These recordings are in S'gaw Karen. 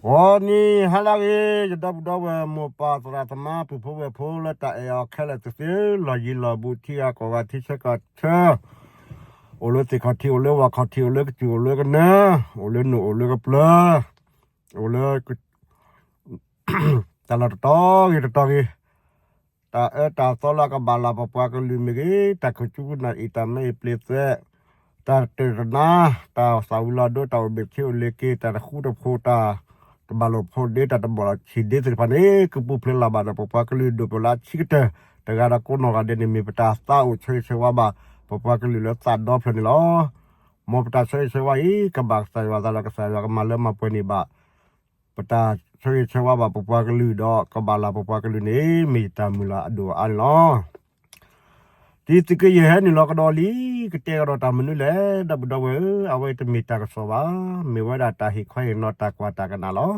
ဂီၤနံၤဟါလၢအဂ့ၤ ယဒီပုၢ်ဒီဝဲၢ်မိၢ်ပၢ်သရၣ်သမါ ပုၢ်ဖိဝဲၢ်ဖိလၢတၢ်အဲၣ်အီၤခဲလၢာ်သ့ၣ်သ့ၣ် လီၢ်ယံၤလီၢ်ဘူး ထံဂၤကီၢ်ဂၤ ထံဆၢကီၢ်ဆၢ, အိၣ်လၢသ့ၣ်ခီၣ်ထံး အိၣ်လၢဝၣ်ခီၣ်ထံး အိၣ်လၢကစၢၢ် အိၣ်လၢကနၢ, အိၣ်လၢနိၣ် အိၣ်လၢကပျၢၤ, အိၣ်လၢ တၢ်လီၢ်တတီၤဂ့ၤတတီၤဂ့ၤ, တၢ်အၢတၢ်သီလၢအကဘၣ်လၢပပှၤကလုာ်မ့ၢ်ဂ့ၤ, တၢ်ခိၣ်ကၠူကနၣ်အံၤ တၢ်မဲအံၤပျ့ၤသွဲး, တၢ်တတနါ, တၢ်သၣ်ဝံၤလီၤဒိ တၢ်အိၣ်ဘ့ၣ်ဆ့အိၣ်လ့ၤက့ၤ, တၢ်တဃူတဖိး, တၢ်တဘၣ်လိာ်ဖိးဒ့ တၢ်တဘီၣ်လီၤဆံးဒ့သ့ၣ်တဖၣ်န့ၣ် ကပူၤဖျဲးလၢ်ဘၣ်ဒီး ပပှၤကလုာ်ဒိၣ်ပှၤလၢအဆံးကတၢၢ် တဂၤဒီးကိးနီၢ်ဂၤဒဲးန့ၣ် မ့ၢ်ပတၢ်သးအိၣ်ဆၢဂ့ၤဆၢဝါဘၣ် ပပှၤကလုာ်လၢသးဒီဖျၢၣ်န့ၣ်လီၤ. မ်ပတၢ်ဆၢဂ့ၤဆၢဝါအံၤ ကဘၣ်ကစၢ်ယွၤအသးဒီး ကစၢ်ယွၤကမၤလၢမၤပှဲၤန့ၢ်ဘၣ် ပတၢ်ဆၢဂ့ၤဆၢဝါဘၣ်ပပှၤကလုာ်ဒီး ကဘၣ်လၢပပှၤကလုာ်န့ၣ် မ့ၢ်ယတၢ်မုၢ်လၢ်အဒိၣ်အါန့ၣ်လီၤ. တံၤသုးက့ယဲၢ်ဟဲနုာ်လီၤကဒီးလံ, ကတဲကဒီးတၢ်မနုၤလဲၣ်, ဒီပုၢ်ဒီဝဲၢ်ဧၢ, အဝဲတမ့ၢ်တၢ်ကစီၣ်ဘၣ်, မ့ၢ်ဝဲဒၣ်တၢ်ဟ့ၣ်ခီဟ့ၣ်နီၤ တၢ်ကွၢ်တၢ်ကနၣ်လီၤ.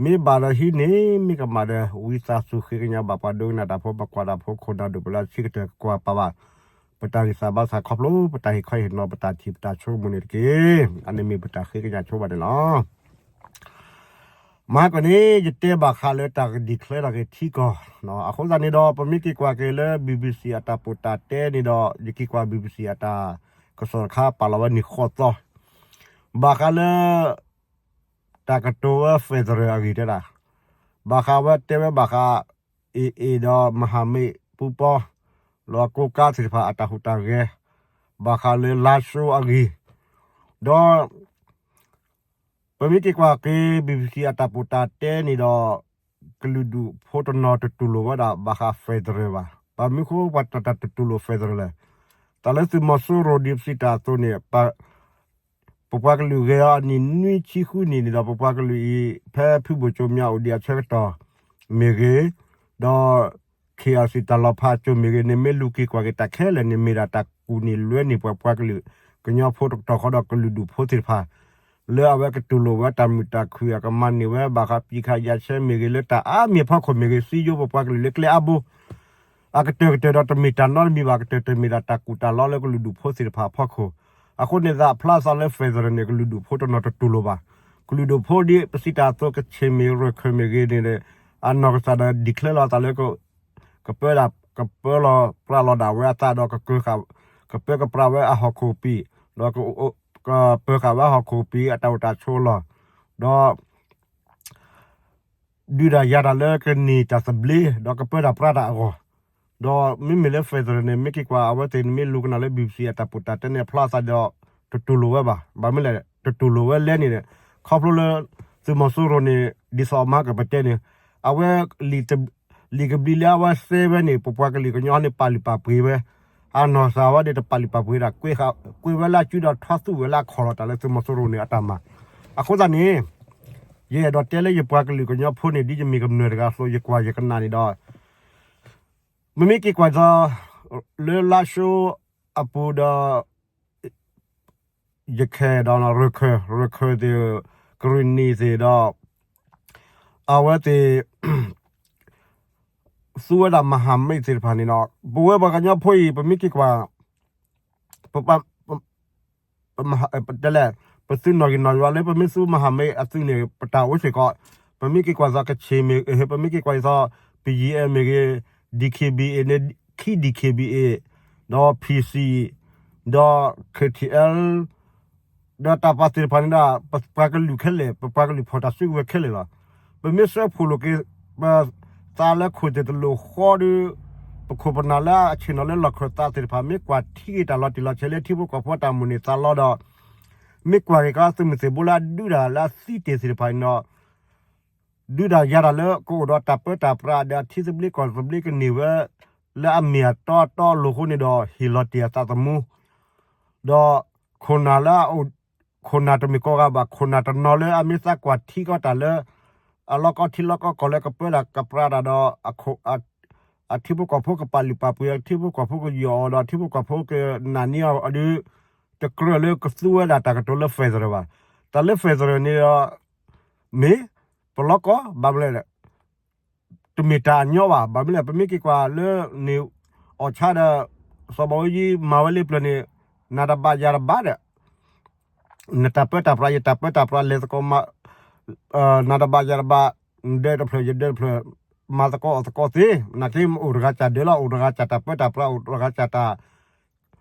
မ့ၢ်ဘၣ်ဒီးဟံးန့ၢ်, မ့ၢ်ကမၣ်ဒီး ဝံသးစူၤဃ့ကညးဘၣ်ပှၤဒိကနၣ်တၢ်ဖိ ပှၤကွၢ်တၢ်ဖိ ခိၣ်နၢ်ဒိၣ်ပှၤလၢအဆံးကတၢၢ် ကကွၢ်ပာ်ဘၣ် ပတၢ်ဂံၢ်စၢ်ဘါစၢ်ခီဖျိ ပတၢ်ဟ့ၣ်ခီဟ့ၣ်နီၤ ပတၢ်ထံၣ်ပတၢ်ဆိကမိၣ်န့ၣ်တက့ၢ်. အန့ၣ်မ့ၢ်ပတၢ်ဃ့ကညးဆိဘၣ်န့ၣ်လီၤ. မဟါကီၢ်န့ၣ် ယတဲဘၣ်ဃးလၢတၢ်က declare ထီၣ်က့ၤထံကီၢ်, အဃိသတးန့ၣ်ဒီး ပမ့ၢ်က့ၤကွၢ်က့ၤလၢ BBC အတၢ်ပိာ်တၢ်တဲန့ၣ်ဒီး ယက့ၤကွၢ် BBC အတၢ်ကစီၣ်တခါ ပာ်လီၤဝဲန့ၣ်ဃီသီ ဘၣ်ဃးလၢ တၢ်ကတိၤဝဲ federal အဂ့ၢ်တဲဒၣ်, ဘၣ်ဃးဝဲတဲဝဲဘၣ်ဃး AA ဒီး မဟာမိတ်ပူၤပီၤ လီၤကိးကါသ့ၣ်တဖၣ်အတၢ်ဟူးတၢ်ဂဲၤ, ဘၣ်ဃးလၢလါၡိအဂ့ၢ်, ဒီး ပမ့ၢ်က့ၤကွၢ်က့ၤ BBC အတၢ်ပိာ်တၢ်တဲန့ၣ်ဒီး ကလုာ်ဒူၣ်ဖိတနီၤတတူၢ်လိာ်ဝဲဒၣ်ဘၣ်ဃး federal ဘၣ်. ဘၣ်မနုၤဃိပှၤတၢ်တတူၢ်လိာ် federal လဲၣ်. တၢ်လၢသုးမီၤစိရိၤဒ်ပစံးတၢ်အသိးန့ၣ် ပပှၤကလုာ်ဂဲၤအီၤအနံၣ်နွံဆံဃုနံၣ်န့ၣ်ဒီး ပပှၤကလုာ်အံၤ ဖဲဖုဘိၣ်ကၠိမၠါအိၣ်ဒံးအဆၢကတီၢ်မ့ၢ်ဂ့ၤ, ဒီး KIC တၢ်လီၤဖးကၠိမ့ၢ်ဂ့ၤန့ၣ် မ့ၢ်လူၤက့ၤကွၢ်က့ၤတၢ်ခဲလၢာ်န့ၣ် မ့ၢ်ဒၣ်တၢ်ကူၣ်န့ၢ်လွဲန့ၢ်ပှၤပှၤကလုာ် ကညီဖိတကတီၢ်ဃီဒီးကလုာ်ဒူၣ်ဖိသ့ၣ်တဖၣ် လၢအဝဲကတူၢ်လိာ်ဝဲတၢ်မုာ်တၢ်ခုၣ် အကမၤန့ၢ်ဝဲဘၣ်ဃး ပံခးယၤဆဲမ့ၢ်ဂ့ၤ လၢတၢ်အါမံၤအဖီခိၣ်မ့ၢ်ဂ့ၤ စံယိပပှၤကလုာ်လၢကျဲအါဘိ အကတၢၢ်ကတၢၢ်ဒီးတမ့ၢ်တၢ်နီတမံၤဘၣ်, ကတၢၢ်တမ့ၢ်ဒၣ်တၢ်ကူၣ်တၢ်လီလၢကလုာ်ဒူၣ်ဖိသ့ၣ်တဖၣ်အဖီခိၣ်. အဃိန့ၣ်သးဖျါသးလၢ federal န့ၣ် ကလုာ်ဒူၣ်ဖိတနီၤတတူၢ်လိာ်ဘၣ်. ကလုာ်ဒူၣ်ဖိဒ်ပစံးတၢ်အသိး ကခ့ၣ်မ့ၢ်ရၢၢ်ခၢၣ်မ့ၢ်ဂ့ၤန့ၣ် အနီၢ်ကစၢ်ဒီး declare လီၤသးလၢ ကပၢဒၣ် ကပၢလီၤပြးလီၤဒၣ်ဝဲအသးဒီး ကကၢဃာ် ကပၢကပြးဝဲအဟီၣ်ခိၣ်ပံၤ, ဒီးကပၢဃာ်ဝဲအဟီၣ်ခိၣ်ပံၤအတၢ်အိၣ်တၢ်ဆိးလီၢ်, ဒီး ဒုးတၢ်ယၤတၢ်လၢကန့ၢ်တၢ်သဘျ့ ဒီးကပၢတၢ်ပြးတၢ်အဂီၢ်, ဒီးမ့မ့ၢ်လၢ federal န့ၣ် မ့ၢ်က့ၤကွၢ်အဝဲသ့ၣ်န့ၣ် မ့ၢ်လူၤကနၣ်လၢ BBC အတၢ်ပိာ်တၢ်တဲန့ၣ် အဖျါသးဒီး တတူၢ်လိာ်ဝဲဘၣ်. ဘၣ်မနုၤလဲၣ် တတူၢ်လိာ်ဝဲလဲၣ်န့ၣ် ခီဖျိလၢ သုးမီၤစိရိၤန့ၣ် ဒ်သိးအမါကပတဲန့ၣ် အဝဲ လံာ်ကဘျံးလၢအဝဲစဲဝဲန့ၣ် ပပှၤကလုာ်ကညီန့ၣ် ပာ်လုၢ်ပာ်ပှ့ၤဝဲ, အနီၢ်ကစၢ်ဝဲဒၣ်တပာ်လုၢ်ပာ်ပှ့ၤဒၣ် ကွဲးဝဲလၢအစုဒီးထွါသူၣ်ဝဲလၢအခီၣ်လီၤတၢ်လၢသုးမီၤစိရိၤန့ၣ်အတၢ်မၤ. အဃိသတးန့ၣ် ယအဲၣ်ဒိးတဲလၢယပှၤကလုာ်ကညီဖိန့ၣ် ဒ်ယမ့ၢ်ကမျၢၢ်တဂၤအသိး ယကွၢ်ယကနၣ်န့ၣ်ဒီး မ့မ့ၢ်က့ၤကွၢ်ဒီး လၢလါၡိအပူၤဒီး ယခဲဒီး ရခိုင်, ရခိုင်သ့ၣ်, ကရင်နီသ့ၣ်ဒီး အဝဲသ့ၣ် သူဝဲဒၣ်မဟာမိတ်သ့ၣ်တဖၣ်န့ၣ်ဒီး ပဝဲပှၤကညီဖိအံၤ ပမ့ၢ်က့ၤကွၢ် ပ ပမဟ ပတဲလဲၣ် ပသုးနီၣ်ဂံၢ်နီၣ်ယွၤလၢပမ့ၢ်သူ မဟာမိတ် အသုးန့ၣ် ပတၢ်အိၣ်စ့ၢ်ကီး, ပမ့ၢ်က့ၤကွၢ်သီကခ့ၣ်မ့ၢ်ဂ့ၤ, ပမ့ၢ်က့ၤကွၢ်သီ ပယံၤအဲၣ်မ့ၢ်ဂ့ၤ, ဒံၣ်ခ့ၣ်ဘံၣ်အ့ၣ်န့ၣ် ခံ ဒံၣ်ခ့ၣ်ဘံၣ်အ့ၣ်, ဒီး ဖံၣ်စံၣ်, ဒီး ခ့ၣ်ထံၣ်အဲလ် ဒီးတၢ်ပာ်သ့ၣ်တဖၣ်န့ၣ်ဒီး ပပှၤကလုာ်ခဲလၢာ်, ပပှၤကလုာ်ဖီၣ်တၢ်စုကဝဲၤခဲလၢာ်လီၤ. ပမ့ၢ်ဆှၢဖှိၣ်လိာ်က့ၤ ပသးလၢခိၣ်သ့ၣ်တလိၣ်ဃီဒီး ပခိၣ်ပနၢ်လၢအဆ့ၣ်နီၤလၢလီၢ်ခၢၣ်သးသ့ၣ်တဖၣ် မ့ၢ်ကွၢ်ထံက့ၤတၢ်လီၤတံၢ်လီၤဆဲးလၢထံဖိကီၢ်ဖိအတၢ်မိၣ်န့ၢ်သးလီဒီး မ့ၢ်ကွၢ်က့ၤကီးသုးမုၢ်သံၣ်ဘိလၢအဒုးတၢ်လၢအသံတ့ၢ်သ့ၣ်တဖၣ်န့ၣ်ဒီး ဒုးတၢ်ယၤတၢ်လၢကအိၣ်ဒီးတၢ်ပၢတၢ်ပြးဒီး အထံသဘျ့ကီၢ်သဘျ့ကန့ၢ်ဝဲ လၢအမ့ၢ်အတီအတီအလိၤအဃိန့ၣ်ဒီး ဟ့ၣ်လီၤတ့ၢ်အသးသမူ ဒီး ခိၣ်နၢ်လၢအအိၣ် ခိၣ်နၢ်တမ့ၢ်ကိးဂၤဘၣ် ခိၣ်နၢ်တနီၤလၢအမ့ၢ်သးကွၢ်ထံကီၢ်တၢ်လၢ အလီၢ်ကီၢ်ထံလီၢ်ကီၢ်ကီၢ်လၢကပၢတၢ်ကပြးတၢ်ဒီး အထံဖိကီၢ်ဖိကပာ်လုၢ်ပာ်ပှ့ၤ အထံဖိကီၢ်ဖိကယီၢ်အီၤဒီး အထံဖိကီၢ်ဖိကနာ်န့ၢ်အီၤဒီး တကြၢးလၢကသူဝဲဒၣ်တၢ်ကတိၤလၢ federal ဘၣ်. တၢ်လၢ federal န့ၣ်ဒီး မ့ၢ် ပလီၢ်ကီၢ် ဘၣ်မနုၤလဲၣ် တမ့ၢ်တၢ်အညီဘၣ်. ဘၣ်မနုၤလဲၣ် ပမ့ၢ်က့ၤကွၢ်လၢန့ၣ် အီၣ်ဆါဒီး စီၤဘၣ်အူကၠံမၤဝဲလၢပျၢၤန့ၣ် နၤတဘၣ်ယၤတဘၣ်ဒီး နတၢ်ပၢတၢ်ပြး ယတၢ်ပၢတၢ်ပြး လဲၤသကိးမၤ နၤတဘၣ်ယၤတဘၣ်, နဒၢတဖျၢၣ်ယဒၢတဖျၢၣ်, မၤသကိးအီၣ်သကိးသ့, နာ်က့အိၣ်တဂၤစၢ်ဒၢးလီၤ, အိၣ်တဂၤစၢ်တၢ်ပၢတၢ်ပြး, အိၣ်တဂၤစၢ်တၢ်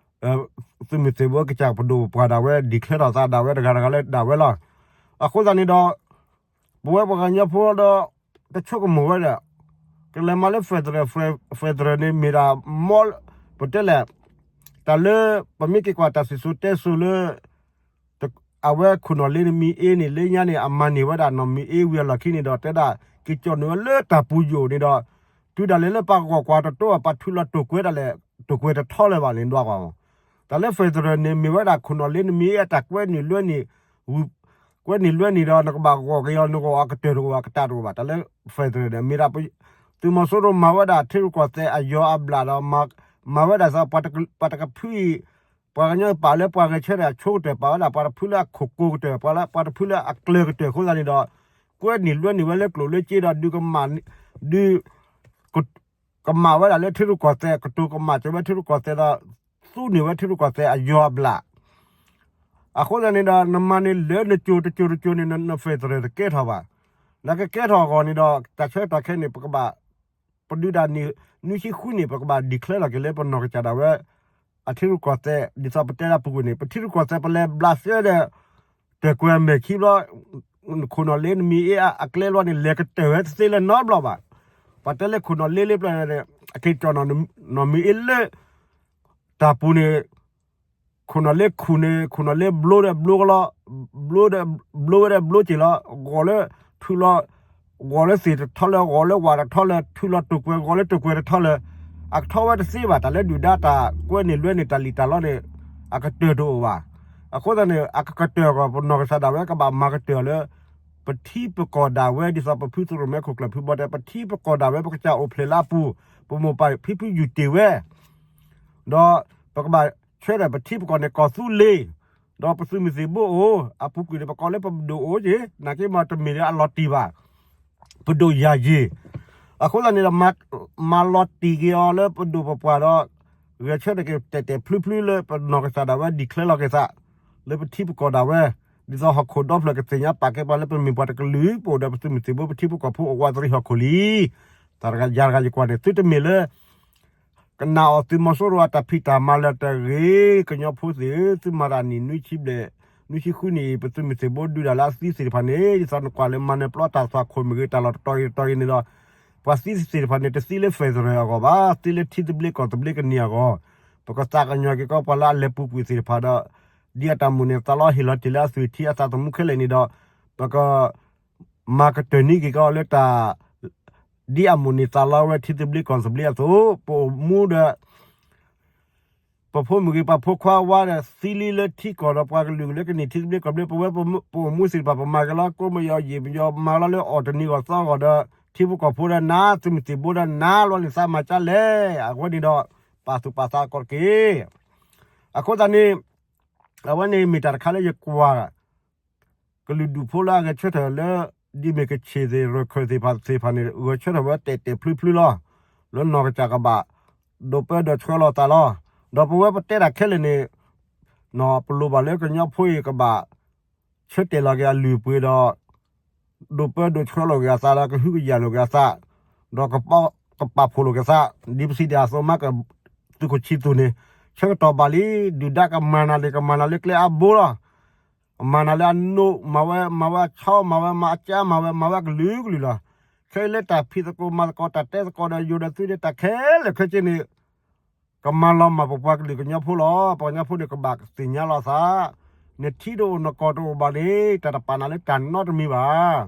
သုးမုၢ်သံၣ်ဘိကစၢ်ပဒိၣ်ပပှၢ်ဒၣ်ဝဲ declare ထီၣ်သးဒၣ်ဝဲတဂၤတဂၤလၢဒၣ်ဝဲလီၤ. အဃိသတးန့ၣ်ဒီး ပဝဲပှၤကညီဖိဒီး တဆိကမိၣ်ဝဲဒၣ် ကလဲၤမၤလၢ federal, federal န့ၣ်မ့ၢ်ဒၣ် မ့ၢ် ပတဲလဲၣ် တၢ်လၢ ပမ့ၢ်က့ၤကွၢ်တၢ်စံၣ်စိၤတဲစိၤလၢ အဝဲခိၣ်နီၣ်လ့နမံၤအ့န့ၣ် လၢညါန့ၣ် အမၤန့ၢ်ဝဲဒၣ်နီၢ်မံၤအ့ဝံၤအလီၢ်ခံန့ၣ်ဒီး တဲဒၣ် က့ၤကၠီၣ်န့ၢ်ဝဲလၢတၢ်ပူၤယိာ်န့ၣ်ဒီး တုၤဒၣ်လဲာ်လၢပှၤဂီၢ်ကွၢ်တတိၤ ပှၤထုးလီၤတိာ်ကွဲးဒၣ်လဲာ် တိာ်ကွဲးတထီလၢၤဘၣ်န့ၣ်ဒွးကွၢ်မး. တၢ်လၢ federal န့ၣ် မ့ၢ်ဝဲဒၣ်ခိၣ်နီၣ်လ့နမံၤအ့အတၢ်ကွဲနုာ်လွဲနုာ် ကွဲနုာ်လွဲနုာ်ဒီး နကဘၣ်ဂီၢ်က့ၤအီၤ နဂီၢ်အကတၢၢ်တအိၣ်ဘၣ် ကတၢၢ်တအိၣ်ဘၣ်. တၢ်လၢ federal န့ၣ် မ့ၢ်ဒၣ် သုးမီၤစိရိၤမၤဝဲဒၣ်ထံရူၢ်ကီၢ်သဲးအယီၤအဘျၣ်ဒီး မၤဝဲဒၣ်သး ပှၤတကဖုအံၤ ပှၤကညီပာ်လၢပှၤဂဲၤဆၢထၢၣ်အဆိကတၢၢ် ပာ်ဝဲဒၣ်ပှၤတဖုလၢအခိၣ်ကိၤကတၢၢ် ပှၤတဖုလၢအကျၢၤကတၢၢ်အဃိသတးန့ၣ်ဒီး ကွဲနုာ်လွဲနုာ်ဝဲလၢကျိၣ်လၢစ့ဒီး ဒုးကမၣ် ဒုး ကမၣ်ဝဲဒၣ်လၢထံရူၢ်ကီၢ်သဲး ကတိၤကမၣ်စၢၤဝဲထံရူၢ်ကီၢ်သဲးဒီး သူန့ၢ်ဝဲထံရူၢ်ကီၢ်သဲးအယီၤအဘျၣ် အဃိသတးန့ၣ်ဒီး နမၤန့ၢ်လၢနကၠိၤတကၠိၤတကၠိၤန့ၣ် န federal တကဲထီၣ်ဘၣ်. နကကဲထီၣ်အဂီၢ်န့ၣ်ဒီး တၢ်ဆၢကတီၢ်ခဲအံၤန့ၣ် ပကဘၣ် ပဒုးဒၣ်နံၣ် နွံဆံဃုန့ၣ် ပကဘၣ် declare ထီၣ်က့ၤလၢပနီၢ်ကစၢ်ဒၣ်ဝဲ အထံရူၢ်ကီၢ်သဲး ဒ်သိးပတဲဒၣ်ပူၤကွံာ်န့ၣ် ပထံရူၢ်ကီၢ်သဲးပလဲၤဘျးစၢၤဒီး တၢၢ်ကွဲၤအမဲာ်ခံဘျီ ခိၣ်နီၣ်လ့နမံၤအ့အကျဲလီၤန့ၣ် လဲၤကတၢၢ်ဝဲတသ့လၢၤနီတဘျီဘၣ်. ပှၤတဲလၢခိၣ်နီၣ်လ့လၢပျၢၤန့ၣ် အက့ၤကၠီၣ်နီၣ်မံၤအ့လၢ တၢ်ပူၤန့ၣ် ခိၣ်နီၣ်လ့ခူၣ်န့ၣ် ခိၣ်နီၣ်လ့ဘျိဒီးဘျိကလီ ဘျိဒီး ဘျိဝဲဒီးဘျိက့ၤလီၤ ဂီၢ်လၢ ထုးလီၤ ဂီၢ်လၢသ့ၣ်တထီလၢ ဂီၢ်လၢဝၣ်တထီလၢ ထုးလီၤတိာ်ကွဲၤ ဂီၢ်လၢတိာ်ကွဲၤတထီလၢ အကထီဝဲတသ့ဘၣ် တၢ်လၢဒုၣ်ဒါတၢ်ကွဲနုာ်လွဲနုာ်တၢ်လံၣ်တၢ်လီန့ၣ် အကတၢၢ်တအိၣ်ဘၣ်. အဃိသတးန့ၣ် အကကတၢၢ်အဂီၢ် ပနီၢ်ကစၢ်ဒၣ်ဝဲကဘၣ်မၤကတၢၢ်လၢ ပထံပကီၢ်ဒၣ်ဝဲ ဒ်သိးပဖုသရိၣ်မဲခိၣ်ကျၢၢ်ဖုဘီတဲ ပထံပကီၢ်ဒၣ်ဝဲ ပကစၢ်အိၣ်ဖျဲၣ်လၢအပူၤ ပမိၢ်ပၢ်ဖံဖုယူၢ်တ့ၢ်ဝဲ ဒီးပကဘၣ်ဆှၢဒီးပထံပကီၢ်န့ၣ် ကီၢ်သူလ့ၤ ဒီးပသုးမုၢ်သံၣ်ဘိအိၣ် အပူၤကွံာ်န့ၣ် ပကိးလၢပဒိၣ်အိၣ်က့ၤ နာ်က့မ့ၢ်တမ့ၢ်လၢအလီၤတံၢ်ဘၣ် ပဒိၣ်ယၤယ့ၤ အဃိသတးန့ၣ်ဒီး မၤလီၤတံၢ်က့ၤအီၤလၢပဒိၣ်ပပှၢ်ဒီး ဂဲၤဆၢထၢၣ်က့ၤတဲာ်တဲာ်ဖျုဖျုလၢပနီၢ်ကစၢ်ဒၣ်ဝဲ declare လီၤက့ၤသး လၢပထံပကီၢ်ဒၣ်ဝဲ ဒ်သိးဟီၣ်ခိၣ်ဒီဖျၢၣ်ကသ့ၣ်ညါပာ်ကဲပှၤလၢပမ့ၢ်ပှၤတကလုာ် ပအိၣ်ဒီးပသုးမုၢ်သံၣ်ဘိ ပထံပကီၢ်ဖိအဝးတရံးဟီၣ်ခိၣ်လံ တၢ်တဂၤယၤတဂၤယကွၢ်န့ၣ် သုတမ့ၢ်လၢ ကနၣ်အီၣ်သုးမီၤစိရိၤအတၢ်ဖံးတၢ်မၤလၢတဂ့ၤ ကညီဖိသ့ၣ်ဧၢ, သုမၤတၢ်နံၣ်နွံဆံဘျဲၣ် နွံဆံဃုနံၣ်အံၤ ပသုးမုၢ်သံၣ်ဘိဒုးတၢ်လၢအသံသ့ၣ်တဖၣ်န့ၣ် ဒ်သိးနကွၢ်လၢမၤနၢၤပျီတၢ်သွၣ်ခိၣ်မ့ၢ်ဂ့ၤ တၢ်လီၢ်တတီၤဂ့ၤတတီၤဂ့ၤန့ၣ်ဒီး ပှၤသံသ့ၣ်တဖၣ်န့ၣ် တသံလၢ federal အဂီၢ်ဘၣ်, သံလၢထံသဘျ့ကီၢ်သဘျ့ကန့ၢ်အဂီၢ်, ပကသးကညီၤက့ၤကီးပှၤလၢအလဲၤပူၤကွံာ်သ့ၣ်တဖၣ်ဒီး ဒ်အတၢ်မိၣ်န့ၣ် သးလီဟ့ၣ်လီၤတ့ၢ်လၢအသွံၣ်ထံအသးသမူခဲလၢာ်န့ၣ်ဒီး ပက မၤကတၢၢ်န့ၢ်က့ၤကီးလၢတၢ် ဒ်အမိၣ်န့ၢ်သးလီဝဲထံသဘျ့ကီၢ်သဘျ့အသိး, ပအိၣ်မူဒီး ပဖိမုၣ်ဂ့ၤပဖိခွါဝါဒီးသံလံလၢထံကီၢ်ဒီးပှၤကလုာ်လၢကန့ၢ်ထံသဘျ့ကီၢ်သဘျ့, ပဝဲပအိၣ်မူသ့ၣ်တဖၣ် ပမၤက့ၤလီၤ ကိးမယီၤယံာ်မယီၤမၤလီၤလၢအီၣ်တနံၤဂီၢ်သီဂီၢ်ဒီး ထံဖိကီၢ်ဖိဒီးနၤ သုးမုၢ်သံၣ်ဘိဒီးနၤ လီၤန့ၢ်သးမၤကၠါလဲၣ်. အဝဲန့ၣ်ဒီး ပာ်သူၣ်ပာ်သးကီးတက့ၢ်. အဃိသတးန့ၣ် အဝဲန့ၣ်မ့ၢ်တၢ်တခါလၢယကွၢ် ကလုာ်ဒူၣ်ဖိလၢအဂဲၤဆၢထၢၣ်လၢ ဒ်မ့ၢ်ကချ့ၣ်သ့ၣ် ရၢၢ်ခၢၣ်သ့ၣ်တဖၣ်သ့ၣ်တဖၣ်န့ၣ် ဂဲၤဆၢထၢၣ်ဝဲတဲာ်တဲာ်ဖျုဖျုလီၤ. လၢနီၢ်ကစၢ်ကဘၣ် ဒိးပၢဒိးဆှၢလီၤသးလီၤ. ဒီးပဝဲပတဲတၢ်ခဲလၢာ်န့ၣ် ပလိၣ်ဘၣ်လၢကညီဖိအံၤကဘၣ် ဆၢတဲာ်လီၤက့ၤအလုၢ်အပှ့ၤဒီး ဒိးပၢဒိးဆှၢလီၤက့ၤအသးဒီး ကဟုကယာ်လီၤက့ၤအသး ဒီးကပာ်ဖှိၣ်လိာ်က့ၤသး ဒ်ပစံးဒ်အသိးမး သုးခိၣ်ဆံသူၣ်န့ၣ် ဆၢကတီၢ်ဘၣ်လံ ဒုၣ်ဒါကမၤနၤလံ ကမၤနၤလၢကျဲအါဘိလီၤ. မၤနၤလၢအနိး မၤဝဲ မၤဝဲအဆီ မၤဝဲမၤအကၠါ မၤဝဲ မၤဝဲကလုာ်ကလုာ်လီၤ. ခဲအံၤလၢတၢ်ဖံးသကိးမၤသကိး တၢ်တဲသကိးဒီးယိၤဒီးသုဒီးတၢ်ခဲလၢာ်ခဲဆ့န့ၣ် ကမၤလီၤမၢ်ပပှၤကလုာ်ကညီဖိလီၤ. ပှၤကညီဖိန့ၣ် ကဘၣ်သ့ၣ်ညါလီၤသး, နထံတအိၣ်နကီၢ်တအိၣ်ဘၣ်န့ၣ် တၢ်တပာ်နၤလၢတၢ်နီတမံၤဘၣ်.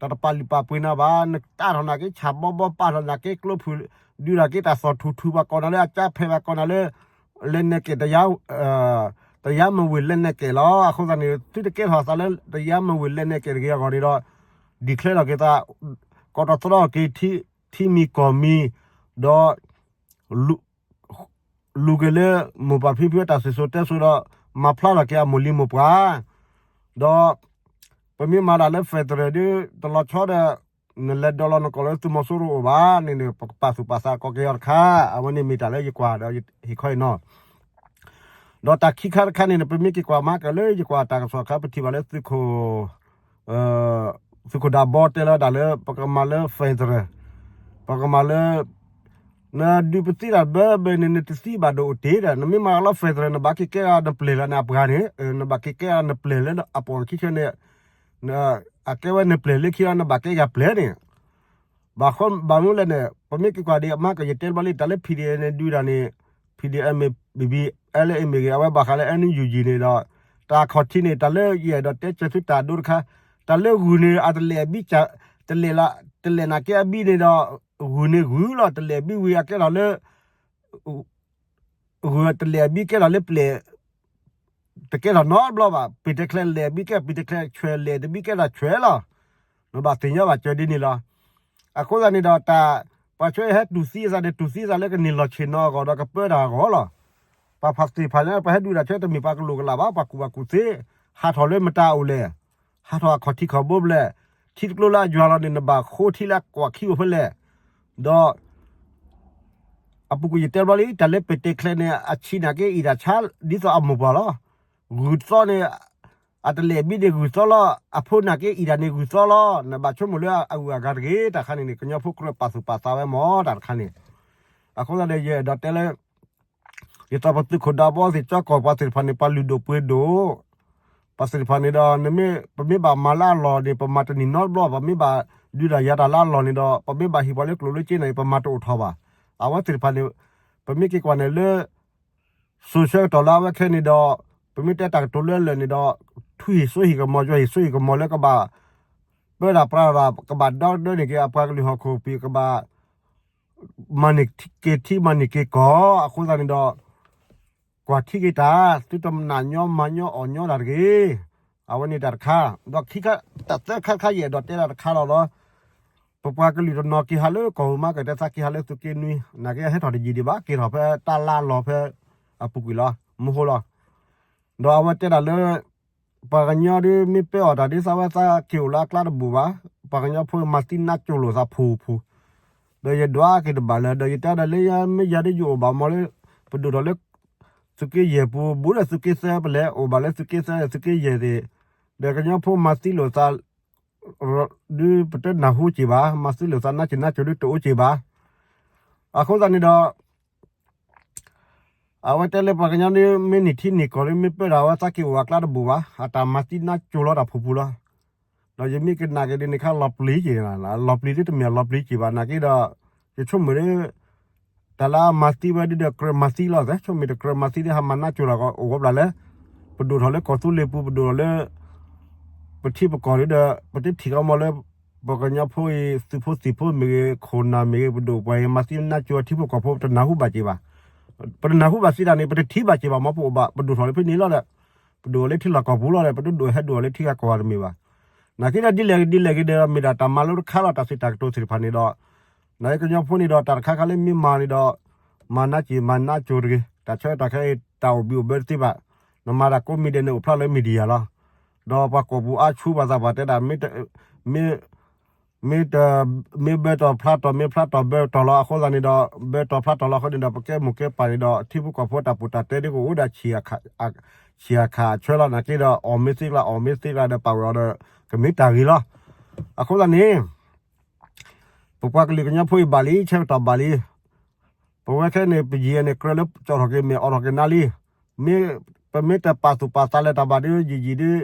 တၢ်တပာ်လုၢ်ပာ်ပှ့ၤနၤဘၣ်. နကးထီၣ်နာ်က့ ဆၣ်ဘီဘီ ပာ်ထီၣ်နာ်က့ ကျိဖုၣ် ဒုးနာ်က့ တၢ်သီၣ်ထူၣ်ထူၣ် ပှၤကိးနၤလၢအကၠါဖဲး ပှၤကိးနၤလၢ လဲၤနဲၣ်ကဲး တရားမဝင် လက်နက်ကိုင် လီၤ. အဃိသတးန့ၣ် သုတကဲထီၣ်သးလၢ တရားမဝင် လက်နက်ကိုင် တဂ့ၤအဂီၢ်န့ၣ်ဒီး declare ထီၣ်က့ၤသး ကီးတီသရီက့ၤ ထံမံၤကီၢ်မံၤ ဒီး လူၤက့ၤလၢ မိၢ်ပၢ်ဖံဖုအတၢ်စံၣ်စိၤတဲစိၤဒီး မၤဖျါထီၣ်က့ၤအမိၢ်လံၤမိၢ်ပှၢ် ဒီး ပမ့ၢ်မၤဒၣ်လၢ federal ဒီး တလီၤဆီဒီး နလဲၤဒိးလီၤနကိာ်လၢသုးမီၤစိရိၤအိၣ်ဘၣ်န့ၣ်န့ၣ် ပကပာ်သူၣ်ပာ်သးကိးက့ၤအီၤတခါ အဝဲန့ၣ်မ့ၢ်တၢ်လၢယကွၢ်ဒီးဟ့ၣ်ခီအံၤနီၤ ဒီးတၢ်ခံခါတခါန့ၣ်န့ၣ် ပမ့ၢ်က့ၤကွၢ်မၤကၢၢ်လၢယကွၢ်တၢ်ကစီၣ်အခါ ပထံၣ်ဘၣ်လၢသုးခိၣ် သုးခိၣ်ဒၢဘီတဲလၢတၢ်လၢ ပကမၤလၢ federal, ပကမၤလၢ နဒုးပသံတၢ်ဘၢဘၢန့ၣ် နတသံဘၣ်ဒိၣ်အိၣ်တ့ၢ်ဒီး နမ့ၢ်မၤလီၤ federal နဘၣ်က့ၤကဲအီၤနပျဲၢ်လၢနအပှၤန့ၣ်, နဘၣ်က့ၤကဲအီၤနပျဲၢ်လၢအပိာ်ခံဆၢန့ၣ်, အကဲဝဲနပျဲၢ်လၢခံလီၤ နဘၣ်ကဲယၤပျဲၢ်န့ၣ် ဘၣ်ဃိဘၣ်မနုၤလဲၣ်န့ၣ် ပမ့ၢ်က့ၤကွၢ်ဒံး အမါကယတဲတဘျီလံ တၢ်လၢ P D F န့ၣ်ဒုးတၢ်န့ၣ်, P D F မ့ၢ်ဂ့ၤ L A မ့ၢ်ဂ့ၤ အဝဲဘၣ်ဃးလၢ N U G န့ၣ်ဒီး တၢ်ခီၣ်ထံးန့ၣ် တၢ်လၢယအဲၣ်ဒိးတဲဆၢသုတၢ်ဒိတခါ, တၢ်လၢဂုၢ်န့ၣ် အတလဲၤအဘံ, တလဲၤလၢ, တလဲၤနာ်က့အဘံန့ၣ်ဒီး ဂုၢ်န့ၣ်ဂုၢ်လီၤ တလဲၤအဘံဝံၤအကဲထီၣ်လၢ ဂုၢ်တလဲၤအဘံကဲထီၣ်လၢပျဲၢ်, တကဲထီၣ်နီတဘျီဘၣ်, ပ့ၤတချဲလဲၤဘံကဲ ပ့ၤတချဲ ဆွဲလဲၤတဘံကဲထီၣ်ဆွဲလီၤ. နဘၣ်သ့ၣ်ညါဘၣ်စၢၤဒ်န့ၣ်လီၤ. အဃိသတးန့ၣ်ဒီးတၢ် ပှၤဆှၢဟဲတူၢ်သံအသးန့ၣ် တူၢ်သံအသးလၢကန့ၢ်လီၢ်ဆ့ၣ်နီၤအဂီၢ်ဒီးကပၢတၢ်အဂီၢ်လီၤ. ပှၤဖးသ့ၣ်တဖၣ်န့ၣ် ပှၤဟဲဒုးတၢ်ဆၢတမ့ၢ်ပှၤကလိာ်ကလာ်ဘၣ် ပှၤကူၣ်ဘၣ်ကူၣ်သ့, ဟးထီၣ်လၢမတၤအိၣ်လဲၣ်, ဟးထီၣ်အခီၣ်ထံးခီၣ်ဘိဖဲလဲၣ်, ထံတကျိၤလၢအယွၤလီၤန့ၣ် နဘၣ်ဃိထံလၢအကွၢ်ခံအိၣ်ဖဲလဲၣ်, ဒီး အပူၤကွံာ်ယတဲဘျီလံ တၢ်လၢပဲာ်တဲာ်ချဲန့ၣ် အဆံးနာ်က့အံၤတၢ်ဆါ ဒ်သိးအမိၢ်ပှၢ်လီၤ. ဂုၢ်သီန့ၣ် အတလဲၤဘံန့ၣ်ဂုၢ်သီလီၤ, အဖိနာ်က့အံၤတၢ်န့ၣ်ဂုၢ်သီလီၤ. နဘၣ်ဆိကမိၣ်လၢအဂုၤအဂၤတဂ့ၤ တၢ်တခါန့ၣ်န့ၣ် ကညီဖိကြၢးပာ်သူၣ်ပာ်သးဝဲမၢ်တၢ်တခါန့ၣ်. အဃိသတးန့ၣ် ယအဲၣ်ဒိးတဲလၢ ယသးပသုးခိၣ်ဒၢဘီသ့ၣ် ကၠီကီၢ်ပှၤသ့ၣ်တဖၣ်န့ၣ် ပှၤလုၢ်ဒိၣ်ပှ့ၤဒိၣ်, ပှၤသ့ၣ်တဖၣ်န့ၣ်ဒီး ပမ့ၢ်ဘၣ်မၤလၢအလီၢ်န့ၣ် ပမၤတန့ၢ်နီတဘျီ, ပမ့ၢ်ဘၣ်ဒုးတၢ်ယၤတၢ်လၢအလီၢ်န့ၣ်ဒီး ပမ့ၢ်ဘၣ်ဟ့ၣ်ပှၤလၢကျိၣ်လၢစ့န့ၣ် ပမၤတအိၣ်ထီၣ်ဘၣ်. အဝဲသ့ၣ်တဖၣ်န့ၣ် ပမ့ၢ်က့ၤကွၢ်န့ၣ်လၢ စိၤဆၢကတီၢ်လၢအဝဲခဲန့ၣ်ဒီး ပမ့ၢ်တဲတၢ်ကတိၤလၢလၢာ်န့ၣ်ဒီး ထူဟ့ၣ်စိဟ့ၣ်ကမီၤ ယွၤဟ့ၣ်စိဟ့ၣ်ကမီၤလၢကဘၣ် ပၢတၢ်ပြးတၢ် ကဘၣ်ဒီဒၢန့ၢ်က့ၤအပှၤကလုာ်ဟီၣ်ခိၣ်ပံၤ ကဘၣ် မၤန့ၢ်က့ၤထံမၤန့ၢ်က့ၤကီၢ် အဃိသတးန့ၣ်ဒီး ကွၢ်ထံက့ၤတၢ် သုတနာ်ညီမၤညီအီၣ်ညီတၢ်တဂ့ၤ. အဝဲန့ၣ်တၢ်တခါ, ဒီးခံခါတၢ်သၢခါတခါယအဲၣ်ဒိးတဲတၢ်တခါလီၤဒီး ပပှၤကလုာ်တနီၤက့ၤဟးလၢကီၢ်ပူၤမး ကတဲသးက့ၤဟးလၢသုးက့နွံ နာ်က့ဟဲထီၣ်တယံာ်ဒံးဘၣ် က့ၤထီၣ်ဖဲတၢ်လါလီၤဖဲ အပူၤကွံာ်လီၤ မဟိလီၤ. ဒီးအဝဲတဲဒၣ်လၢ ပှၤကညီဒ်မ့ၢ်ပၢအီၤတၢ်ဒ်သးဝဲသးက့ၤအိၣ်လၢအကျါတဘူၣ်ဘၣ်, ပှၤကညီဖိမၤသံနါကၠိလိာ်သးဖူဖူ, ဒီးယဒွးက့ၤတဘၣ်လၢ ဒီးယတဲဒၣ်လၢယမ့ၢ်ယၤဒ်ယအိၣ်ဘၣ်မီၤလၢ ပဒိၣ်ထီၣ်လၢ သုးက့ယဲၢ်ပူၤ ဘူးဒီးသုးက့သၢပလဲၤ အိၣ်ဘၣ်လၢသုးက့သၢ သုးက့ယဲၢ်သ့ၣ်, ဒီးကညီဖိမၤသံလိာ်သး ဒ်ပတနၢ်ဟူက့ၤဘၣ်, မၤသံလိာ်သးနါကၠိနါကၠိဒ်တအိၣ်က့ၤဘၣ်. အဃိသတးန့ၣ်ဒီး အဝဲတဲလၢပှၤကညီဒ်မ့ၢ်နံၣ်ထံနံၣ်ကီၢ်လၢမ့ၢ်ပၢတၢ်ဝဲသးက့ၤအိၣ်အကျါတဘူၣ်ဘၣ်, အတၢ်မၤသံနါကၠိလီၤတၢ်ဖူဖူလီၤ. ဒီးယမ့ၢ်ကနၣ်က့ၤဒ်န့ၣ်ခါလီၤပျံၤက့ၤ, လီၤပျံၤဒ်တမ့ၢ်လီၤပျံၤက့ၤဘၣ် နာ်က့ဒီး ယဆိကမိၣ်ဒ် တၢ်လၢအမၤသံဝဲဒ်ဒီးကြၢးမၤသံလီၤ, ဆိကမိၣ်တကြၢးမၤသံဒ်ဟးမၤနါကၠိလီၤ အိၣ်ဝဲဘျီလၢ ပဒိၣ်ထီၣ်လၢကီၢ်သူလ့ၤပူၤ ပဒိၣ်ထီၣ်လၢ ပထံပကီၢ်ဒ်ဒီး ပတထံၣ်ကီမီၤလၢ ပှၤကညီဖိအံၤ သုးဖိသံၣ်ဖိမ့ၢ်ဂ့ၤ ခိၣ်နၢ်မ့ၢ်ဂ့ၤ ပဒိၣ်ပှၤအံၤ မၤသံနါကၠိထံဖိကီၢ်ဖိ ပတနၢ်ဟူဘၣ်က့ၤဘၣ်, ပတနၢ်ဟူဘၣ်သံတၢ်န့ၣ် ပတထံၣ်ဘၣ်က့ၤဘၣ် မ့ၢ်ပအိၣ်ဘၣ် ပဒိၣ်ထီၣ်လၢဖဲန့ၣ်လီၤဒီး ပဒိၣ်လၢထံလီၢ်ကီၢ်ပူၤလီၤဒီး ပတဒိၣ်ဟဲဒိၣ်လၢထံဂၤကီၢ်ဂၤတမ့ၢ်ဘၣ်. နာ်က့ဒီးဒ်လဲၣ်ဂ့ၤဒ်လဲၣ်ဂ့ၤဒီး မ့ၢ်ဒၣ်တၢ်မၤလိတခါလီၤ တၢ်စံးတၢ်ကတိၤသ့ၣ်တဖၣ်န့ၣ်ဒီး နာ်က့ကညီဖိန့ၣ်ဒီး တၢ်တခါခါလၢမ့ၢ်မၤန့ၣ်ဒီး မၤနါကၠိမၤနါကၠိတဂ့ၤ, တၢ်ဆၢကတီၢ်ခဲအံၤ တၢ်အိၣ်ဘံၣ်အိၣ်ဘၢတသ့ဘၣ်, နမၤတၢ်ကိးမံၤဒဲးန့ၣ် အိၣ်ဖျါလၢ media လီၤ. ဒီးပှၤကိာ်ပူၤအါဆူပှၤသးပှၢ်တဲဒၣ် မ့ၢ် မ့ၢ်ဘၢတီၢ်ဖျါတီၢ် မ့ၢ်ဖျါတီၢ်ဘၢတီၢ်လီၤ အဃိသတးန့ၣ်ဒီး ဘၢတီၢ်ဖျါတီၢ်လီၤအဃိန့ၣ်ဒီး ပကဲမိၢ်ကဲပၢ်န့ၣ်ဒီး ထံဖိကီၢ်ဖိတၢ်ပူၤတၢ်တဲဒ်ကအိၣ်ဒၣ် ဆံးအခၣ်အဆၢလီၤ နာ်က့ဒီး အီၣ်မ့ၢ်သ့ကျါ အီၣ်မ့ၢ်သ့ကျါဒီး ပာ်ဝဲအီၤဒီး ကမ့ၢ်တၢ်ဂ့ၤလီၤ. အဃိသတးန့ၣ် ပပှၤကလုာ်ကညီဖိအံၤဘၣ်လံ ဆၢကတီၢ်ဘၣ်လံ ပဝဲခဲန့ၣ် ပယံၤန့ၣ် ကြၢးလၢကၠီၣ်ထီၣ်က့ၤမဲာ် အိးထီၣ်က့ၤနါလံ. မ့ၢ်ပမ့ၢ်တပာ်သူၣ်ပာ်သးလၢၤတၢ်ဘၣ်ဒီး ယံာ်ယံာ်ဒီး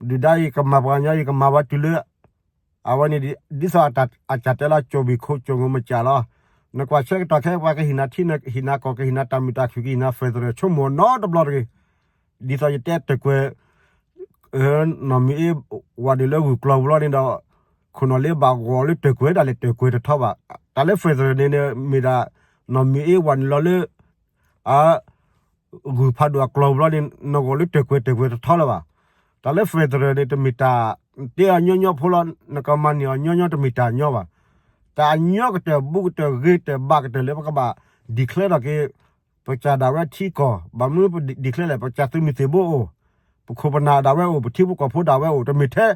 ဒုၣ်ဒါအံၤ ကမၤပှၤကညီအံၤ ကမၤဝဲတုၤလၢ အဝဲန့ၣ် ဒ်သိးအစၢ်တဲလီၤ ကၠိၣ်ဘံၣ်ခိၣ် ကၠိၣ်ငိၣ်မစၢ်လီၤ. နကွၢ်ဆၢကတီၢ်ခဲ ပှၤကဟ့ၣ်နၤထံ ကဟ့ၣ်နၤကီၢ် ကဟ့ၣ်နၤတၢ်မုာ်တၢ်ခုၣ် ကဟ့ၣ်နၤ federal ဆိကမိၣ်နီတဘျီတဂ့ၤ. ဒ်သိးယတဲတၢ်ကွဲး နီၢ်မ့ၢ်အ့ ဝၤဒုးလၢဂုၢ်ကျီၢ်ပူၤလီၤန့ၣ်ဒီး ခိၣ်နီၢ်လ့ဘၣ်ဂီၤလၢတၢ်ကွဲးဒၣ်လဲာ် တၢ်ကွဲးတထီဘၣ်. တၢ်လၢ federal န့ၣ် မ့ၢ်ဒၣ် နီၢ်မ့ၢ်အ့ ဝၤနုာ်လီၤလၢ အ ဂုၢ်ဖးဒိၣ်အကျီၢ်ပူၤလီၤန့ၣ် နဂီၤလၢတၢ်ကွဲး တၢ်ကွဲးတထီလၢၤဘၣ်. တၢ်လၢ federal န့ၣ် တမ့ၢ်တၢ် တဲအီၤညီညီဖိလီၤ နကမၤန့ၢ်အီၤညီညီ တမ့ၢ်တၢ်ညီဘၣ်. တၢ်အညီကတၢၢ် ဘူးကတၢၢ် ဂ့ၤကတၢၢ် ဘၣ်ကတၢၢ်လၢပကဘၣ် declare ထီၣ်က့ၤ ပစၢ်ဒၣ်ဝဲထံကီၢ် ဘၣ်မနုၤပ declare လဲၣ် ပစၢ်သုးမုၢ်သံၣ်ဘိအိၣ်, ပခိၣ်ပနၢ်ဒၣ်ဝဲအိၣ် ပထံဖိကီၢ်ဖိဒၣ်ဝဲအိၣ် တမ့ၢ်ထဲ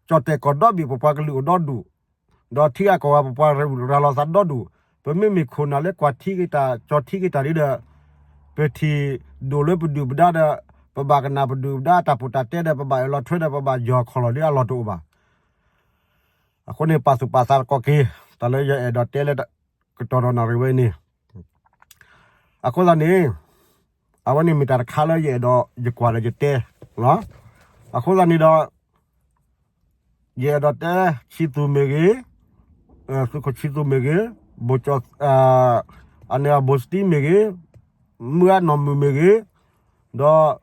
ကၠီၣ်တဲၣ်ကီၢ်ဒီဘ့ၣ် ပပှၤကလုာ်အိၣ်ဒီဒူၣ် ဒီးထံဂၤကီၢ်ဂၤ ပပှၤရၤလီၤသးဒီဒူၣ်, ပမ့မ့ၢ်ခိၣ်နၢ်လၢကွၢ်ထံက့ၤတၢ် ကၠီထံက့ၤတၢ်ဒ်ဒီး ပထံၣ်ဒိၣ်လၢပဒုၣ်ပဒါဒီး ပဘၣ်ကနၣ်ပဒုၣ်ပဒါတၢ်ပူတၢ်တဲဒီး ပဘၣ်အၢၣ်လီၤထွဲဒီး ပဘၣ်ယီၢ်ခီၣ်လီၢ်ဒီးအလီၢ်တအိၣ်ဘၣ်. အဃိန့ၣ် ပာ်သူၣ်ပာ်သးတက့ၢ်, တၢ်လၢယအဲၣ်ဒိးတဲလၢ ကတီၢ်ဒီးနၣ်ရံၣ်ဝဲန့ၣ်, အဃိသတးန့ၣ် အဝဲန့ၣ်မ့ၢ်တၢ်တခါလၢယအဲၣ်ဒိးယကွၢ်ဒီးယတဲ, အဃိသတးန့ၣ်ဒီး ယအဲၣ်ဒိးတဲ ဆံသူၣ်မ့ၢ်ဂ့ၤ, သုးခိၣ်ဆံသူၣ်မ့ၢ်ဂ့ၤ, ဘိၣ်ကၠီၣ်, အန့ၣ်ဘိၣ်စတံမ့ၢ်ဂ့ၤ, မုၢ်အနီၢ်မုၣ်မ့ၢ်ဂ့ၤ, ဒီး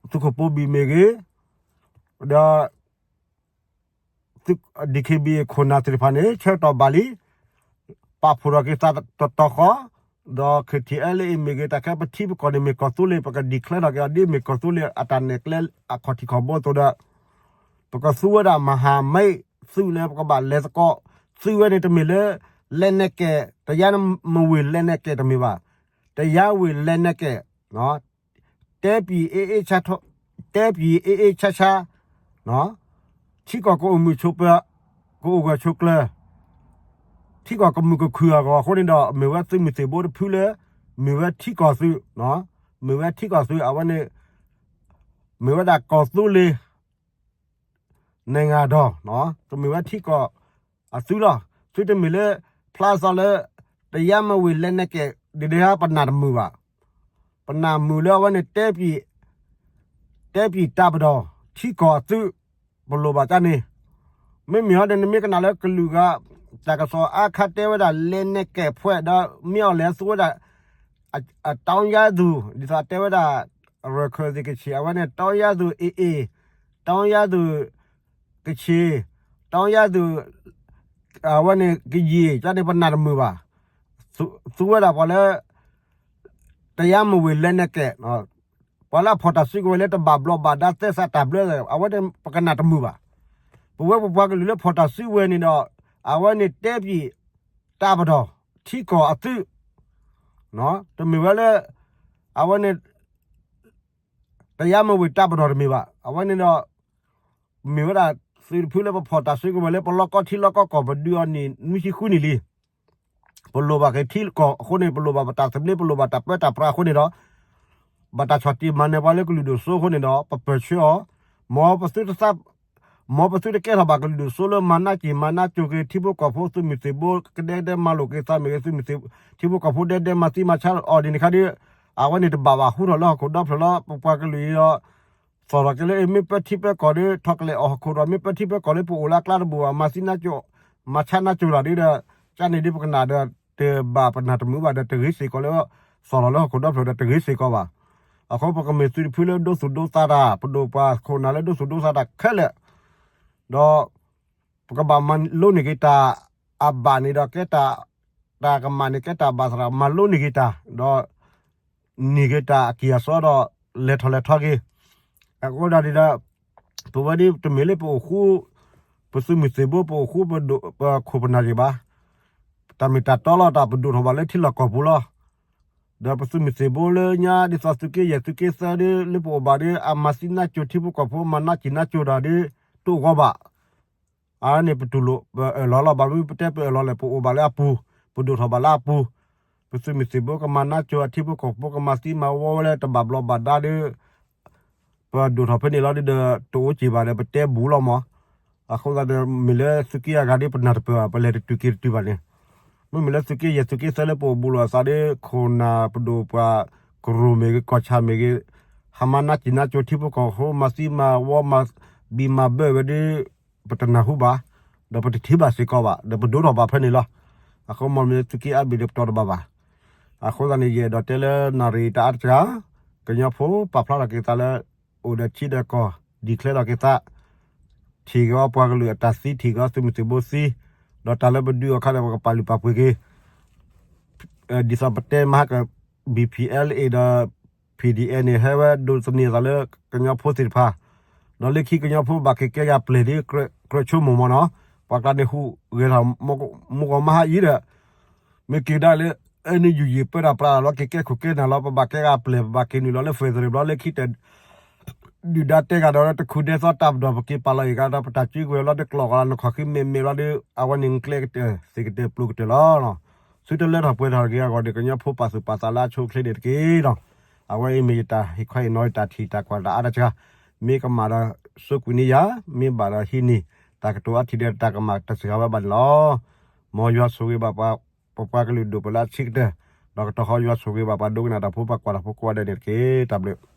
သုးခိၣ်ပိဘံၣ်မ့ၢ်ဂ့ၤ, ဒီး ဒံၣ်ခ့ဘံၣ်ခိၣ်နၢ်သ့ၣ်တဖၣ်န့ၣ် ဆၢကတီၢ်ဘၣ်လံ, ပာ်ဖှိၣ်ထီၣ်က့ၤသးတတီၤဃီ, ဒီး ခ့ၣ်ထံၣ်အဲလ်အ့ မ့ၢ်ဂ့ၤ တၢ်ခဲပထံပကီၢ်န့ၣ် မ့ၢ်ကီၢ်သူလ့ၤ ပက declare ထီၣ်က့ၤအီၤဒ်မ့ၢ်ကီၢ်သူလ့ၤအတၢ်နဲၣ်ကျဲအခီၣ်ထံးခီၣ်ဘိအသိးဒီး ပကသူဝဲဒၣ် မဟါမံသုးလၢပကဘၣ်လဲၤသကိး, သုးဝဲန့ၣ်တမ့ၢ်လၢ လက်နက်ကိုင်, တရားမဝင် လက်နက်ကိုင် တမ့ၢ်ဘၣ်, တရားဝင် လက်နက်ကိုင်, တဲပံၤ တဲပံၤ အ့အ့ဆါဆါ, ထံကီၢ်ကအိၣ်မုာ်ဆိးပၢၤ, ကအိၣ်ဂၢၢ်ဆိးကျၢၤ, ထံကီၢ်ကမုာ်ကခုၣ်အဂီၢ်အဃိန့ၣ်ဒီး မ့ၢ်ဝဲသုးမုၢ်သံၣ်ဘိတဖုလၢ မ့ၢ်ဝဲထံကီၢ်သုး, မ့ၢ်ဝဲထံကီၢ်သုး အဝဲန့ၣ် မ့ၢ်ဝဲဒၣ်ကီၢ်သူလ့ၤ နိုင်ငံတော်, တမ့ၢ်ဝဲထံကီၢ်အသုးလီၤ. သုတမ့ၢ်လၢ ဖျါသးလၢ တရားမဝင် လက်နက်ကိုင် ဒ်န့ၣ် ပနၢ်တမုာ်ဘၣ်. ပနၢ်မုာ်လၢအဝဲန့ၣ် တဲပံၤ, တဲပံၤ တပ်မတော်, ထံကီၢ်အသုး, ပလိၣ်ဘၣ်ကန့ၣ်, မ့မ့ၢ်ဟီဒီး နမ့ၢ်ကနၣ်လၢကလုာ်ဂၤ တၢ်ကစီၣ်အါခါတဲဝဲဒၣ် လက်နက်ကိုင်အဖွဲ့ ဒီး မ့ၢ်အီၤလဲၤသူဝဲဒၣ် အတောင်းရသူ ဒ်သိးတဲဝဲဒၣ် ရခိုင်သ့ၣ်ကချင် အဝဲန့ၣ် တောင်းရသူ AA, တောင်းရသူ ကချင်, တောင်းရသူ အဝဲန့ၣ် ကရင် ကန့ၣ် ပနၢ်တမုာ်ဘၣ်. သူဝဲဒၣ်ပှၤလၢ တရားမဝင် လက်နက်ကိုင်, ပှၤလၢအဖီၣ်တၢ်စုကဝဲၤလၢတဘၣ်ဘျီးဘၣ်ဒါသဲစးတၢ်ဘျၢ အဝဲန့ၣ် ပကနၢ်တမုာ်ဘၣ်. ပဝဲပပှၤကလုာ်လၢဖီၣ်တၢ်စုကဝဲၤန့ၣ်ဒီး အဝဲန့ၣ် တဲပံၤ တပ်မတော်, ထံကီၢ်အသုး, တမ့ၢ်ဝဲလၢ အဝဲန့ၣ် တရားမဝင် တပ်မတော် တမ့ၢ်ဘၣ်. အဝဲန့ၣ်ဒီး မ့ၢ်ဝဲဒၣ် သုးတဖုလၢပဖီၣ်တၢ်စုကဝဲၤလၢပလီၢ်ကီၢ်ထံလီၢ်ကီၢ်ကီၢ် ပဒုးအီၤန့ၣ် နွံဆံဃုနံၣ်လံ. ပလိၣ်ဘၣ်က့ၤထံကီၢ်အဃိန့ၣ် ပလိၣ်ဘၣ်ပတၢ်သဘျ့ ပလိၣ်ဘၣ်တၢ်ပၢတၢ်ပြးအဃိန့ၣ်ဒီး ဘၣ်တၢ်ဆီၣ်တံၢ်မၤနၢၤပှၤလၢကလုာ်ဒိၣ်စိအဃိန့ၣ်ဒီး ပပၢၢ်ဆၢအီၤ, မ်ပသုတသး မ်ပသုတကဲထီၣ်ဘၣ်ကလုာ်ဒိၣ်စိလၢမၤနးက့ၤမၤနးကၠိၤက့ၤ ထံဖိကီၢ်ဖိ သုးမုၢ်သံၣ်ဘိ ကဒဲကဒဲမၤလိာ်က့ၤသးမ့ၢ်ဂ့ၤ သုးမုၢ်သံၣ် ထံဖိကီၢ်ဖိဒဲကဒဲမၤသံမၤဆါအီၤဒ်န့ၣ်ခါဒီး အဝဲန့ၣ်တဘၣ်ဘၣ်ဟူထီၣ်လၢဟီၣ်ခိၣ်ဒီဖျၢၣ်လီၤ. ပပှၤကလုာ်အံၤဒီး သီၣ်ထီၣ်က့ၤလၢ မ့ၢ်ပၢထံပၢကီၢ်ဒီး ထီၣ်ကလဲာ်အီၣ်ဟီၣ်ခိၣ်ဒီး မ့ၢ်ပၢထံပၢကီၢ်လၢပအိၣ်လၢအကျါတဘိၣ်ဘၣ် မၤသံနါကၠိၤ မၤဆါနါကၠိၤတၢ်ဒ်ဒီး ကန့ၣ်ဒ်ပကနၣ်ဒီး တဘၣ်ပနၢ်တမုာ်ဘၣ်ဒီး တဂ့ၤစ့ၢ်ကီးလၢ သီၣ်ထီၣ်လၢဟီၣ်ခိၣ်ဒီဖျၢၣ်ဒီး တဂ့ၤစ့ၢ်ကီးဘၣ်. အဃိပကမ့ၢ်သုးတဖုလၢဒိသူၣ်ဒိသးတၢ် ပဒိၣ်ပှၤခိၣ်နၢ်လၢဒိသူၣ်ဒိသးတၢ်ခဲလၢာ် ဒီး ပကဘၣ်မၤလိန့ၢ်က့ၤတၢ်အဘၣ်န့ၣ်ဒီး ကဲတၢ် တၢ်ကမၣ်န့ၣ်ကဲတၢ်ဘၣ်သရၣ် မၤလိန့ၢ်က့ၤတၢ် ဒီး န့ၢ်က့ၤတၢ်အကံၢ်အစီဒီး လဲၤထီၣ်လဲၤထီက့ၤ အဃိဒၣ်ဒ်ဒီး ပဝဲဒ်တမ့ၢ်လၢပအိၣ်ဃူ ပသုးမုၢ်သံၣ်ဘိ ပအိၣ်ဃူ ပခိၣ်ပနၢ်က့ၤဘၣ်. တၢ်မ့ၢ်တၢ်တီလီၤ တၢ်ပဒိၣ်ထီၣ်ဘၣ်လၢထံလီၢ်ကီၢ်ပူၤလီၤ. ဒီးပသုးမုၢ်သံၣ်ဘိလၢညါ ဒ်သိးသုးက့ယဲၢ်သုးက့သၢဒ် လၢပအိၣ်ဘၣ်ဒီး အမၤသံနါကၠိၤထံဖိကီၢ်ဖိ မၤနးကံၢ်နါကၠိၤတၢ်ဒ် တအိၣ်ဂီၢ်ဘၣ်. အန့ၣ်ပတူၢ်လိာ် ပအၢၣ်လီၤလီၤ ဘၣ်မနုၤပတဲပအၢၣ်လီၤလဲၣ် ပအိၣ်ဘၣ်လၢအပူၤ ပဒိၣ်ထီၣ်ဘၣ်လၢအပူၤ ပသုးမုၢ်သံၣ်ဘိကမၤနးကၠိၤ အထံဖိကီၢ်ဖိကမၤသံမၤဝီဝဲလၢတဘၣ်ဘျီးဘၣ်ဒါဒီး ပဒိၣ်ထီၣ်ဖဲန့ၣ်လီၤဒီး တအိၣ်က့ၤဘၣ်ဒီး ပတဲဘူးလီၤမး. အဃိသတးဒီး မ့ၢ်လၢသုးက့အဂၤဒီး ပနၢ်တပၢၢ်ဘၣ် ပလဲၤတတုၤက့ၤတတုၤဘၣ်န့ၣ် မ့မ့ၢ်လၢသုးက့ယဲၢ်သုးက့သၢလၢပအိၣ်ဘူးလိာ်အသးဒီး ခိၣ်နၢ်ပဒိၣ်ပှၤကရူၢ်မ့ၢ်ဂ့ၤ ကီၢ်ဆၣ်မ့ၢ်ဂ့ၤ ဟးမၤနးကံၢ်နါကၠိၤထံဖိကီၢ်ဖိ မၤသံမၤဝီ မၤဘံၣ်မၤဘၢဝဲဒီး ပတနၢ်ဟူဘၣ် ဒီးပတထံၣ်ဘၣ်စ့ၢ်ကီးဘၣ် ဒီးပဒိၣ်ထီၣ်ဘၣ်ဖဲန့ၣ်လီၤ. အဃိမ့ၢ်လၢသုးက့အါဘ့ၣ်ဒီးပတီၢ်တဘၣ်ဘၣ်. အဃိသတးန့ၣ် ယအဲၣ်ဒိးတဲလၢနၣ်ရံၣ်တအါတစှၤ ကညီဖိပာ်ဖျါထီၣ်က့ၤသးလၢ အိၣ်ဒီးထံဒီးကီၢ် declare ထီၣ်က့ၤသး ထံၣ်က့ၤအီၤပှၤကလုာ်အတၢ်သံ ထံၣ်က့ၤအီၤသုးမုၢ်သံၣ်ဘိသံ ဒီးတၢ်လၢပဒုးအခါဒီး ပကပာ်လုၢ်ပာ်ပှ့ၤက့ၤ ဒ်သိးပတဲမဟါက ဘံၣ်ဖံၣ်အဲလ်အ့ဒီး ဖံၣ်ဒံၣ်အဲန့ၣ် ဟဲဝဲဒိးသန့ၤအသးလၢကညီဖိသ့ၣ်တဖၣ် ဒီးလၢခံကညီဖိဘၣ်က့ၤကဲဂၤပျဲၢ်ဒီး ကြၢးဆိကမိၣ်မးနီၤ ပှၤကျါန့ၣ်ဟူးဂဲၤထီၣ် မုၢ်ဂီၤမဟါအံၤဒီး မ့ၢ်က့ၤကဒါလၢ အဲန့ၣ်ယူၢ်ယံာ်ပၢတၢ်ပြးလီၤ က့ၤကဲခိၣ်ကဲနၢ်လီၤ ပဘၣ်ကဲဂၤပျဲၢ် ပဘၣ်က့ၤနုာ်လီၤလၢ federal ဘျီလၢခံတၢ် ဒုၣ်ဒါတဲဂၤဒီးတခူဒဲသီတၢ်ပဒီၣ် ပက့ၤပာ်လီၤအံၤဂၤဒီး ပတၢ်စုကဝဲၤလီၤ တကျိၤကီလၢနခီၣ်ဃံမဲာ်မဲာ်လီၤဒီး အဝဲန့ၣ်ကျဲကတၢၢ် သ့ၣ်ကတၢၢ်ပျိကတၢၢ်လီၤ. သုတလၢထီၣ်ပှဲၤထီၣ်တဂ့ၤအဂီၢ်ဒီး ကညီဖိပာ်သူၣ်ပာ်သးလၢအဆိအချ့န့ၣ်တက့ၢ်ဒီး အဝဲအံၤမ့ၢ်ယတၢ်ဟ့ၣ်ခီဟ့ၣ်နီၤ ယတၢ်ထံၣ်တၢ်ကွၢ်တၢ်အါတၢ်စှၤ, မ့ၢ်ကမၣ်ဒီး စိကွံာ်န့ၢ်ယၤ, မ့ၢ်ဘၣ်ဒီးဟံးန့ၢ် တၢ်ကတိၤအါထံၣ်ဒီးတၢ်ကမၣ်တၢ်စှၤဝဲဘၣ်န့ၣ်လီၤ. မ်ယွၤဆိၣ်ဂ့ၤဘၣ်ပှၤ ပပှၤကလုာ်ဒိၣ်ပလၢအဆံးကတၢၢ်, ဒီးကတီၢ်ဃီယွၤဆိၣ်ဂ့ၤဘၣ်ပှၤဒိကနၣ်တၢ်ဖိ ပှၤကွၢ်တၢ်ဖိကိးဂၤဒဲးန့ၣ်တက့ၢ်. တၢ်ဘျုး